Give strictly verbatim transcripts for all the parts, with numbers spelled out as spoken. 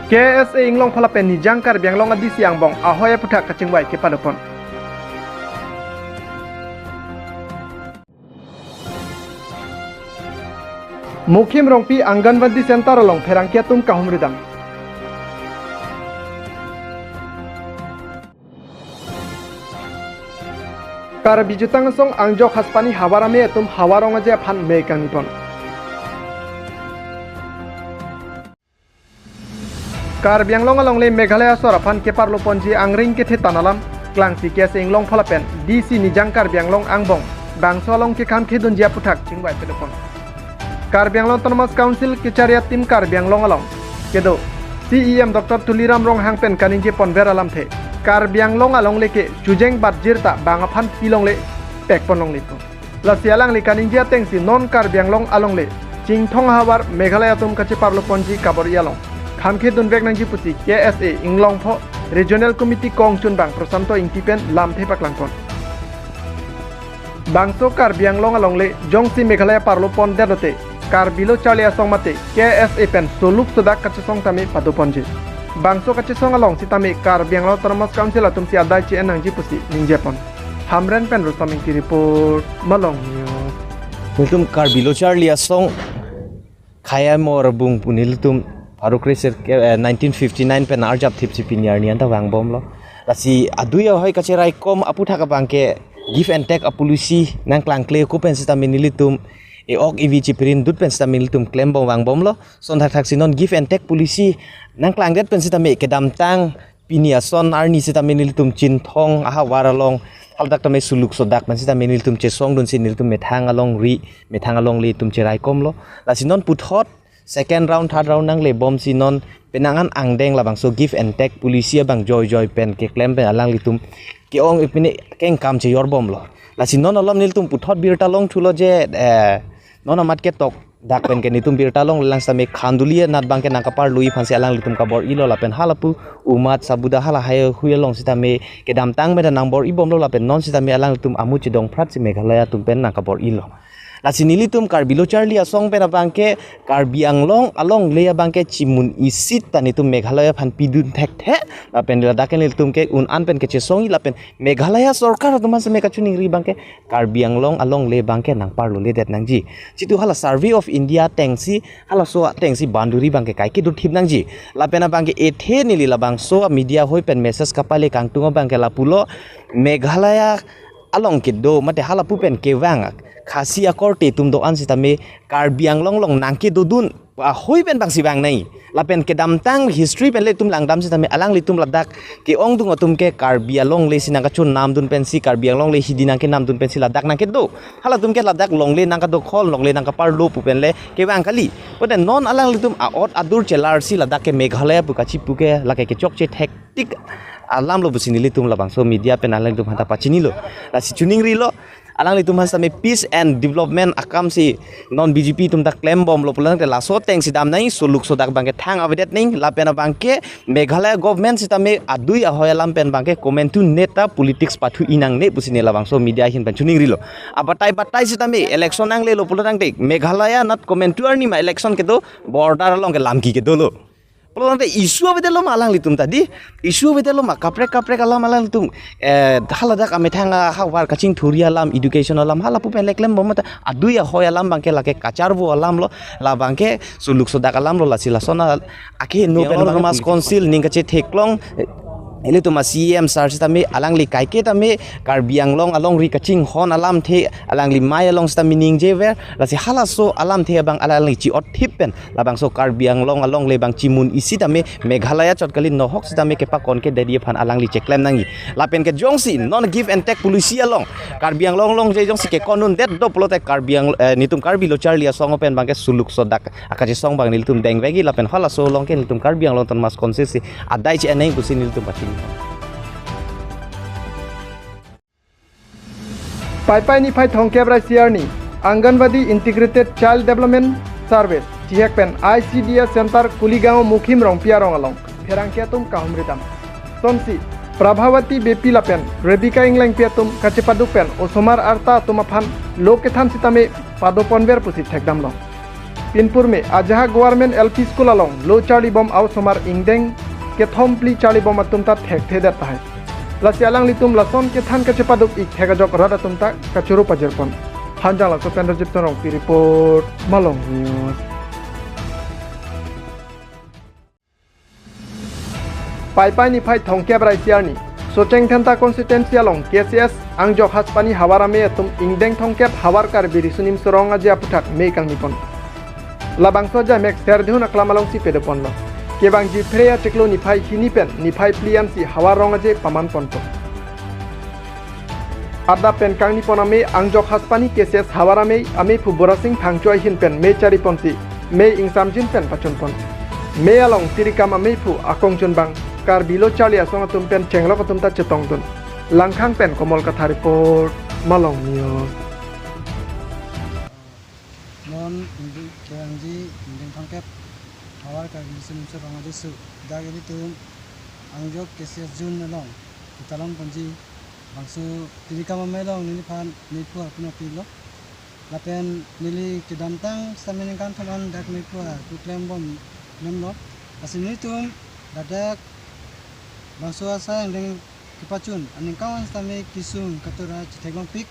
K S A Inglongpho lapen Nijang Karbi Anglong a D C angbong ahoi aphuthak kachingvai kepadopon. Mukhim Rongpi Anganwadi Center along pherangke atum kahumri dam. Karbi Jutang Asong angjok Haspani havar amei atum havar ong-aje aphan mei kangnipon. Karbi Anglong alongle Meghalaya asor aphan keparloponji angring kethe tan alam klangsi K S A Inglongpho lapen D C Nijang Karbi Anglong angbong bangso along kekham khedunji aphuthak chingvai pedopon. Karbi Anglong Autonomous Council kechari a-team Karbi Anglong along kedo C E M Doctor Tuliram Ronghang pen kaningje ponver alamthe, Karbi Anglong alongle ke chujeng bat jirta bang aphan pilongle pekpon longle pu. Lasi alangli kaningje atengsi non Karbi Anglong alongle Chinthong havar Meghalaya atum kacheparloponji kabor-i along kham khedunvek nangji pusi K S A Inglongpho Regional Committee kongchunbang Prosanto Ingti pen lamthe paklangpon. Bangso Karbi Anglong alongle jongsi Meghalaya parlopon det lote Karbi Lo Charli Asong mate K S A pen soluk sodak kachesong tame padoponji. Bangso kachesong along sitame Karbi Anglong Autonomous Council atumsi adai che-en nangji pusi ningjepon. Hamren pen Rusam Ingti report, Malong News. Nelitum Karbi Lo Charli Asong khei amor bung pu nelitum pharo kre-sirkep, eh, nineteen fifty-nine pen arjap thipsi pini arni anta vangbomlo. Lasi adui ahoi kacheraikom aphuthak abangke give and take a-policy nangklangkle ko pen sitame nelitum e-ok evi chipirin dut pen sitame nelitum klembom vangbomlo. Lason thakthaksi non give and take policy nangklangdet pen sitame kedamtang pini ason arni sitame nelitum Chinthong ahavar along haladak tame soluk sodak pen sitame nelitum chesongdunsi nelitum methang alongri, methang alongle atum cheraikomlo. Lasi non puthot second round, third round nanglebomsi non penang an angdeng labangso give and take policy abang joijoi pen keklem pen alanglitum ke-ong ipine kengkam chejorbomlo. Lasi non alom nelitum puthot birta longthulo je, eh, non amat ketok dak pen ke nelitum birta longlelang sitame khanduli anat abangke nangkaparlui aphansi alanglitum kabor-ilo lapen halapu umat sabuda hala haihui along sitame kedamtang meda nangbor-ibomlo lapen non sitame alanglitum amu chedongphratsi Meghalaya atum pen nangkabor-ilo. Lasi nelitum Karbi Lo Charli Asong pen abangke Karbi Anglong alongle abangke chimun isi ta nelitum Meghalaya aphan pidun thekthe lapen ladak ke nelitum ke un-an pen kechesongji lapen Meghalaya sorkar atum aphan sitame kachiningri abangke Karbi Anglong alongle abangke nangparloledet nangji. Chitu hala Survey of India atengsi, halaso atengsi boundary abangke kaike dothip nangji. Lapen abangke ethe neli labangso media hoi pen message kapale kangtung abangke lapulo Meghalaya along kedo mate halapu pen kevang Khasi akorte atum do-an sitame Karbi Anglong along nangkedodun ahoi pen bangsi vangnei. Lapen kedamtang history pen le itum langdam sitame alanglitum ladak ke-ongdung atum ke Karbi alongle si nangkachun namdun pensi, Karbi Anglong le hidi nangkenamdun pensi ladak nangkedo. Halatum ke ladak longle nangkadokhol, longle nangkaparlo pu pen le kevang kali. Pute non alanglitum a-ot adur chelarsi ladak ke Meghalaya pu kachipu ke lake kechokche thektik alamlo pusi nelitum labangso media pen alanglitum aphanta pachinilo. Lasi chiningrilo. Alanglitum aphan sitame peace and development akam si non B J P atum ta klembomlo pulang te laso atengsi damnei, soluk sodak abangke thang avedet neng, lapen abangke Meghalaya government sitame adui ahoi alam pen abangke komentu neta politics pathu inangne pusi ne labangso media ahin pen chiningrilo. Abatai batai sitame election nanglelo pulotangte Meghalaya anat komentu arni ma election kedo, border along ke lamki kedolo. Pulotangte issue avedetlo ma alanglitum ta di, issue avedetlo ma kaprek kaprek alam alanglitum, eh, haladak amethang ahavar kachingthurji alam, education alam, halapu pen le klembom ta adui ahoi alam abangke lake kacharvo alamlo, labangke soluk sodak alamlo, lasi lason a, ake no pen Autonomous Council ning kachetheklong, eh, ilitum a-C E M sir sitame alangli kaike tame Karbi Anglong alongri kachinghon alamthe alangli mei along sitame ningjever, lasi halaso alamthe abang alangli chi-otthip pen labangso Karbi Anglong alongle abang chimun isi tame Meghalaya chot kali, nohok sitame kepakon kededi aphan alangli cheklem nangji. Lapen ke jongsi non give and take policy along Karbi Anglong along je jongsi kekondundet do pulote Karbi Ang-, eh, nitum Karbi Lo Charli Asong pen abangke soluk sodak akachesong abang nelitum dengvekji lapen halaso along ke nelitum Karbi Anglong Autonomous Council si adai che-en neng pusi nelitum pachini. Paipai niphai thomkep ra isi arni, Anganwadi Integrated Child Development Service, chihek pen I C D S Center Kuligaon Mukhim Rongpi arong along pherangke atum kahumri dam. Sonsi, Prabhavati Beypi lapen Rebecca Englengpi atum kachepaduk pen osomar arta atum aphan lo kethan sitame padoponver pusi thekdamlong. Pinpurme ajahak Government L P School along lo charlibom a-osomar ingdeng kethom phli charlibom atum ta thekthedet tahai. Lasi alanglitum lason kethan kachepaduk-ik thek ajok rat atum ta kachoro pajirpon. Hanjang laso pen Rajib Terangpi report, Malong News. Paipai niphai thomkep ra isi arni, Socheng Dhenta constituency along K C S Angjok Haspani havar amei atum ingdeng thomkep havar Karbi Riso Nimso Rong Aje aphuthak mei kangnipon. Labangso ajaimek Serdihun Aklam alongsi padoponlo. Kevangji Phre achiklo niphai hini pen niphai phli ansi havar Rong Aje pamanponpo. Adap pen kangnipon amei Angjok Haspani K C S havar amei, ameiphu Borasing Phangcho ahin pen mei chariponsi mei ingsamjin pen pachunpon. Mei along tirikam ameiphu akongchun abang Karbi lo charli asong atum pen chenglok atum ta chetongdun. Langkhang pen Komol Kathar report, Malong News. Non ingdeng, kevangji ingdeng thomkep havar Karbi Riso Nimso Rong Aje aso, dak ilitum Angjok K C S zone along ketalon ponji, bangso tirikam amei along neliphan meiphu arpu nangpilo. Lapen neli kedamtang sitame ningkan thom an dak meiphu arpu klembom klemlo. Lasi nelitum ladak bangso asai angdeng kepachun aningkan an sitame kesung katura chetheklongpik,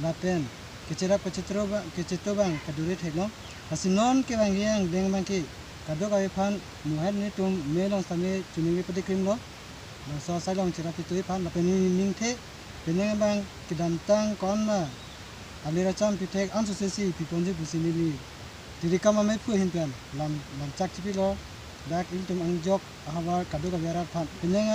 lapen kecherap kachetro abang, kacheto abang kadure theklong. Lasi non kevangji angdeng abangke kadokave aphan muhet nelitum mei along sitame choningri padikrimlo. Bangso asai along cherap chetoi aphan lapen neli ningthe penang abang kedamtang ko-an ma alir acham pithek ansose si piponji pusi neli tirikam ameiphu ahin pen lam, lamchak chipilo. Dak ilitum Angjok ahavar kadokave arat aphan penang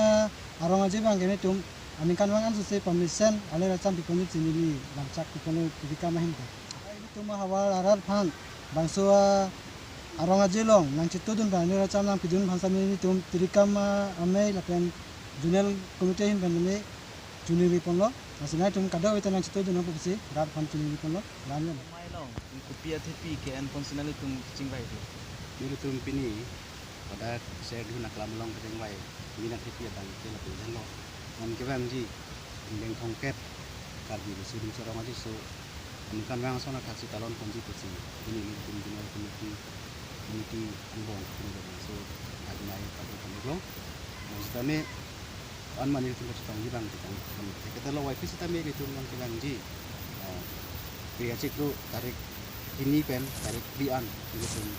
a-Rong Aje abangke nelitum aningkanvang ansose pamesen alir acham piponji pusi neli lamchak piponlo tirikam ahin pen. Ilitum ahavar arat aphan bangso a-Rong Aje along nangchetodun pen alir acham nangpidun aphan sitame nelitum tirikam amei lapen zonal committee ahin pen sitame choningriponlo. Lasi nangtum kadokave ta nangchetodun nangpo pusi rat aphan choningriponlo. Lam lo. Amei along kopi athepi ke-enponsi nanglitum kachingvai do? Nelitum pini pada Serdihun Aklam along kachingvai mina thepi abangke lapu henlo. Non kevangji ingdeng thomkep Karbi Riso Nimso Rong Aje aso aningkanvang ason athaksi talon ponji pusi pini nelitum zonal committee, committee angbong pini labangso ajmai pado paniklong. Bang sitame an mani nelitum kachetongji abang chetong. Ketelo Y P sitame nelitum non kevangji, eh, Phre achiklo tarik hini pen tarik phli an nelitum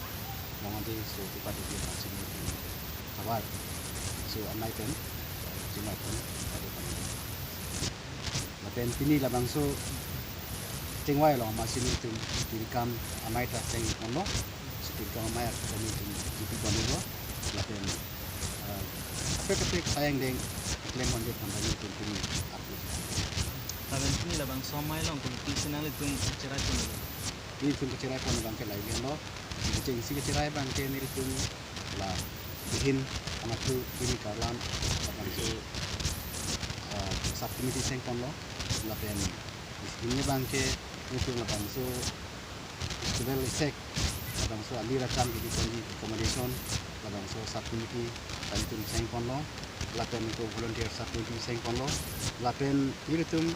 Rong Aje aso kepadoji aphansi nelitum havar aso amei pen, eh, chingvai pon pado paniklong. Lapen pini labangso chingvai along amatsi nelitum tirikam amei ta chengponlo. Si tirikam amei ta nelitum chipi ponlo. Lapen, ah, kaprek kaprek asai angdeng klem ponji aphan ta nelitum pini arpu. Lapen pini labangso amei along kopi si nanglitum kacherai ponlo? Nelitum kacherai pon abangke lahai henlo. Kechengsi kacherai abangke nelitum la bihin anatthu pini karlan labangso, ah, sub committee chengponlo. Lapen hini abangke nelitum labangso festival isek, labangso alir acham kebiponji accommodation, labangso sub committee ta nelitum chengponlo. Lapen ko volunteer sub committee chengponlo. Lapen nelitum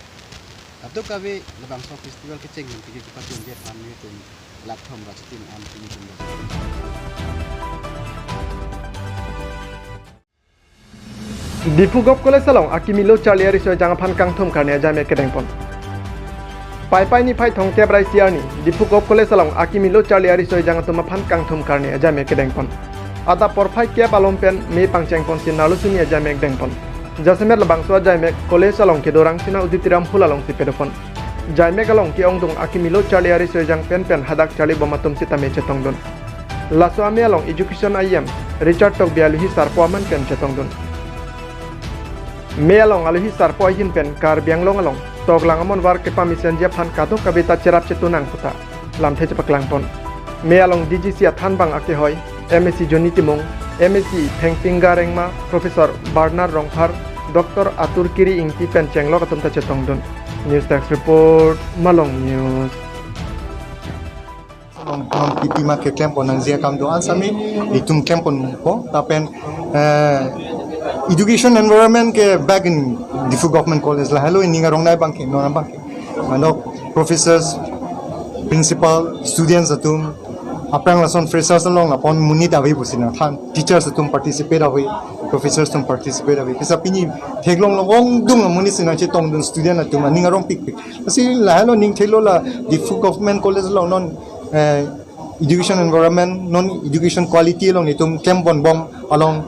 kadokave labangso festival kecheng pen piji kepachunji aphan nelitum lakh thom ra chitim an pini tum. Diphu Govt College along akimi lo charli ariso ejang aphan kangthum karne ajaimek kedengpon. Paipai niphai thomkep ra isi arni, Diphu Govt College along akimi lo charli ariso ejang atum aphan kangthum karne ajaimek kedengpon. Adap porphai kep alom pen mei pangchengponsi narlo suni ajaimek dengpon. Jasemet labangso ajaimek college along kedo Rangsina Auditorium Hall alongsi padopon. Jaimek along ke-ongdung akimi lo charli ariso ejang penpen hadak charlibom atum sitame chetongdun. Laso amei along Education I E M Richard Tokbi alohi sarpo aman pen chetongdun. Mei along alohi sarpo ahin pen Karbi Anglong along toklang amonvar kepamesenji aphan kadokave ta cherap chetonang puta lamthe chepaklangpon. Mei along D G C athanbang akehoi, M A C Johnny Timung, M A C Thengpingga Rengma, Professor Bernard Rongphar, Doctor Atur Kiri Ingti pen chenglok atum ta chetongdun. News Desk Report, Malong News. Along non P T ma keklempon nangji akam do-an sitame itum klemponpo lapen, eh, education environment ke back in Diphu Government College lahelo, ining arong nai abangke, non abangke. Manok professors, principal, students atum, Aphrang lason freshers along apon monit ave pusi nangthan, teachers atum participate ave, professors atum participate ave. Pisa pini theklong long ongdung amonit si nangchetongdun student atum aning arong pikpik. Lasi lahelo ning thelo la Diphu Government College along non, eh, education environment, non education quality along netum klemponbom along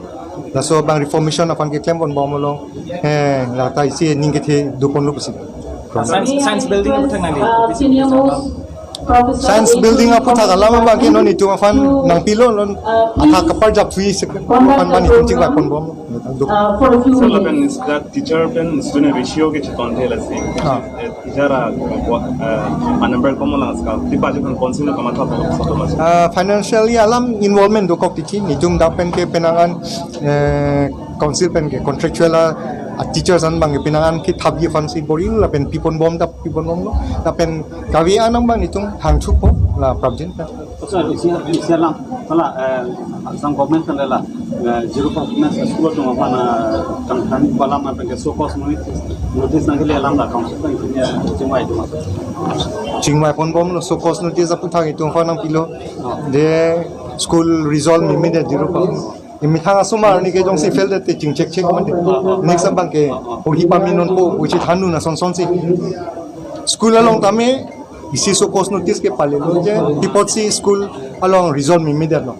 laso abang reformation aphan keklemponbom along, eh, lata isi ning kethe doponlo pusi. Science, science building aphuthak nangli. Science building aphuthak alam abang ke non itum aphan nangpilo, non athak kaparjap thui sek aphan abang itum chingvaiponbom. So lapen is that teacher pen student ratio kechetongthe lasi. Ah. Eh, teacher a, eh, a number komo lang ska. Di budget kan council na kamatha pa sa to mas. Ah, financially alam involvement dokok titi, netum dak pen ke penang an, eh, council pen ke contractual a, a teachers an abang ke penang an kethapji aphansi bor-i lapen piponbom ta piponbomlo. Lapen kave an abang netum hangthukpo la prapjin pen. Sir, isi, isi alam, sala, eh, Assam government kan lela, eh, zero performance school atum aphan, eh, kangthan pu alam pen ke show cause notice, notice nangkele alam la council pen itum ya chingvai atum. Chingvaiponbomlo, show cause notice aphuthak itum aphan nangpilo. Oh. De school result memedet, zero performance. Imethang asomar arni ke jongsi fail det te chingchek chek mati. Next abang ke porhi pamenonpo pusi thandun asonson si. School along tame isi show cause notice ke palelo je, pi apotsi school along result memedetlo.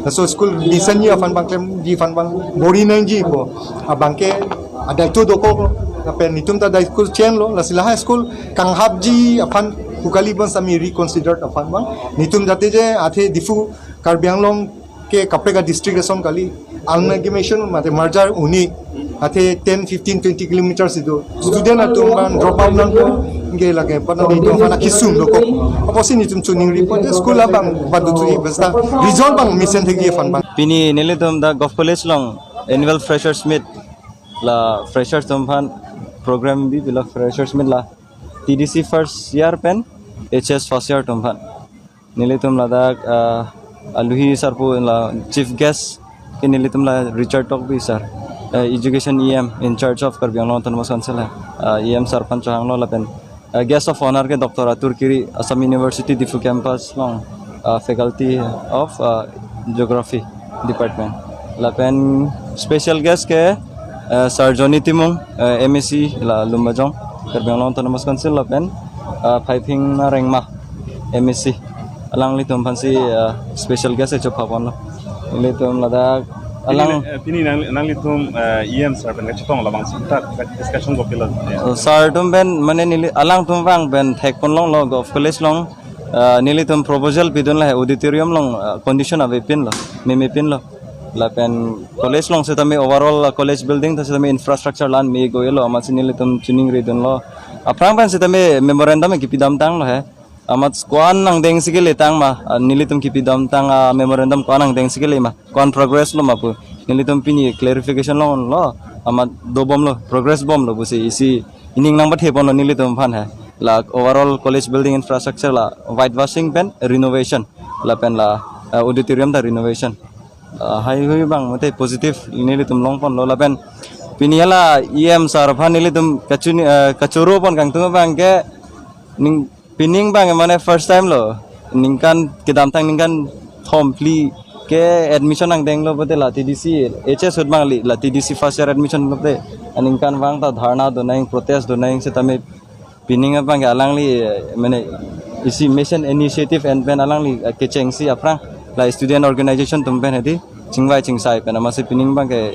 Laso school mesenji aphan abang, klemji aphan abang bor-i nangjipo. Abang ke adaito dokok, lapen netum ta daito chenlo, lasi lahai school kanghapji aphan pu kali abang sami reconsidered aphan abang. Netum jate je athe Diphu Karbi Anglong ke kaprek a district ason kali, amalgamation mate merger un-e, athe ten, fifteen, twenty kilometers ido. Student atum abang drop out nangpo, ke lake pada di do hana kisum dokok. Apotsi netum choningripo je school abang badu thui besta result abang mesen thekji aphan abang. Pini nelitum dak Govt College along annual freshers meet, la freshers atum aphan program bi, bila freshers meet la T D C first year pen H S first year atum aphan. Nelitum ladak, ah, aluhi sarpo la chief guest ke nelitum la Richard Tokbi sir, eh, education E M in charge of Karbi Anglong Autonomous Council, ah, E M sir aphan chohanglo lapen, ah, guest of honor ke Doctor Atur Kiri, Assam University Diphu campus along, ah, faculty of, ah, geography department. Lapen special guest ke, eh, Sir Johnny Timung, eh, M A C la Lumbajong, Karbi Anglong Autonomous Council, lapen, eh, Phaiphingnang Rengma, M A C. Alanglitum aphansi, eh, special guest e chophaponlo. Nelitum ladak alang. Pini, eh, pini nang, nanglitum, eh, E M sir pen kachetong labangsi ta discussion kopilo. Eh, sir atum pen mane neli alangtum abang pen thekponlonglo Govt College along, eh, nelitum proposal pidun lahai auditorium along, eh, condition avepinlo, memepinlo. Lapen college along setame overall, uh, college building ta setame infrastructure la-an me goyelo, amatsi nelitum choningridunlo. Aphrang pen setame memorandum kipidamtanglo he. Amat ko-an angdengsi keletang ma, uh, nelitum kipidamtang, uh, memorandum ko-an angdengsi kele ma, ko-an progress lo ma pu. Nelitum pini clarification longlo, amat dobomlo, progress bomlo pusi isi ining nangpatheponlo nelitum aphan he. La overall college building infrastructure la whitewashing pen renovation, lapen la, uh, auditorium ta renovation. Ah, haihui abang mate positive nelitum longponlo lapen pini hala E M sir aphan nelitum kachuni, eh, kachoropon kangtung abang ke ning, pining abang mane first time lo, ningkan kedamtang ningkan thom phli ke admission angdenglo pote la T D C, H S ahut abang li la T D C first year admission lo pote aningkan abang ta dharna donang, protest donang setame pining abang ke alangli, eh, mane isi mission initiative en pen alangli, eh, kechengsi aphrang la student organization atum pen hedi chingvai chingsai pen amatsi pining abang ke,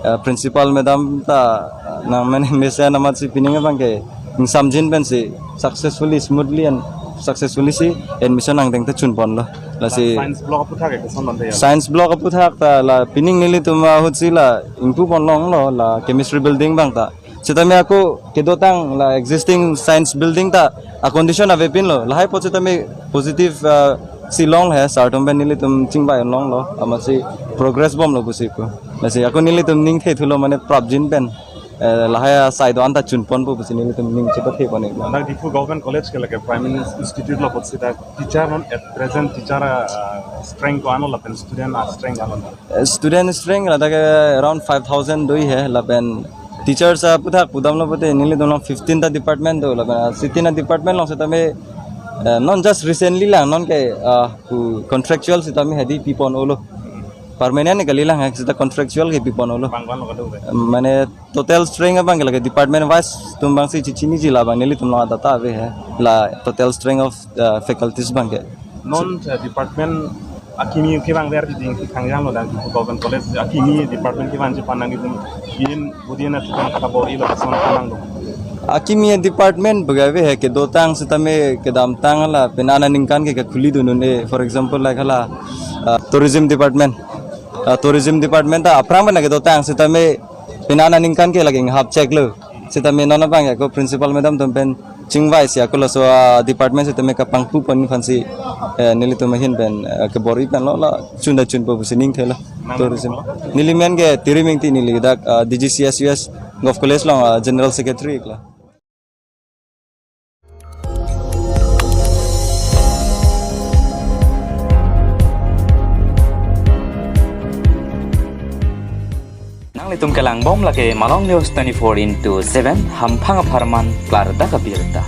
eh, principal madam ta, eh, nang mane mesen amatsi pining abang ke ingsamjin pensi successfully, smoothly and successfully si admission angdeng ta chunponlo. Lasi science block aphuthak ke koson lon ya? Science block aphuthak ta la pining nelitum ahutsi la ingpuponlonglo la chemistry building abang ta. Setame ako kedotang la existing science building ta a condition avepinlo. Lahai apot setame positive, ah, si longlo he, sir atum pen nelitum chingvai longlo, amatsi progress bomlo pusi pu. Lasi ako nelitum ning thethulo mane prapjin pen, eh, lahai asai do-an ta chunponpo pusi nelitum ning chepathepon-iklo. Dak Diphu Government College ke lake Prime Minister Institute lo apotsi dak teacher non at present teacher, ah, strength ko-an lo lapen student a strength ko-an lo? Eh, student strength ladak ke around five thousand do he, lapen teachers aphuthak pudamlo pote nelitum along fifteen ta department do, lapen, ah, fifteen ta department along setame Eh, non just recently lang, non ke, ah, pu contractual sitame hadi pipon-olo. Permanent kali lang, eh, sita contractual ke pipon-olo. Bang bang lo kado be. Mane total strength abang ke lake department wise atum abang si chechiniji, labang nelitum along data ave he. La total strength of, uh, faculties abang ke. Non, uh, department akimi kevang ver di ding khangjang lo dan di government college akimi department kevang ji panang itum in budina tukang kata bor-i lo kason panang lo. Akimi department bagi ave he, kedotang sitame kedamtang la penang aningkan ke kekhuli dun un-e, for example like hala, uh, tourism department. Uh, tourism department ta aphrang pen kedotang sitame penang aningkan ke lake inghap chek lo. Sitame non abang ako principal madam atum pen chingvai si ako laso, ah, department sitame kapangpu pon aphansi, eh, nelitum ahin pen, eh, kebor-i pen lo la chunda chunpo pusi ning thela. Tourism. Neli men ke Tirim Ingti, neli dak, ah, D G C S U S Govt College along, ah, General Secretary iklo. Nanglitum kelang bom lake Malong News twenty-four into seven, hamphang apharman klardak abirta.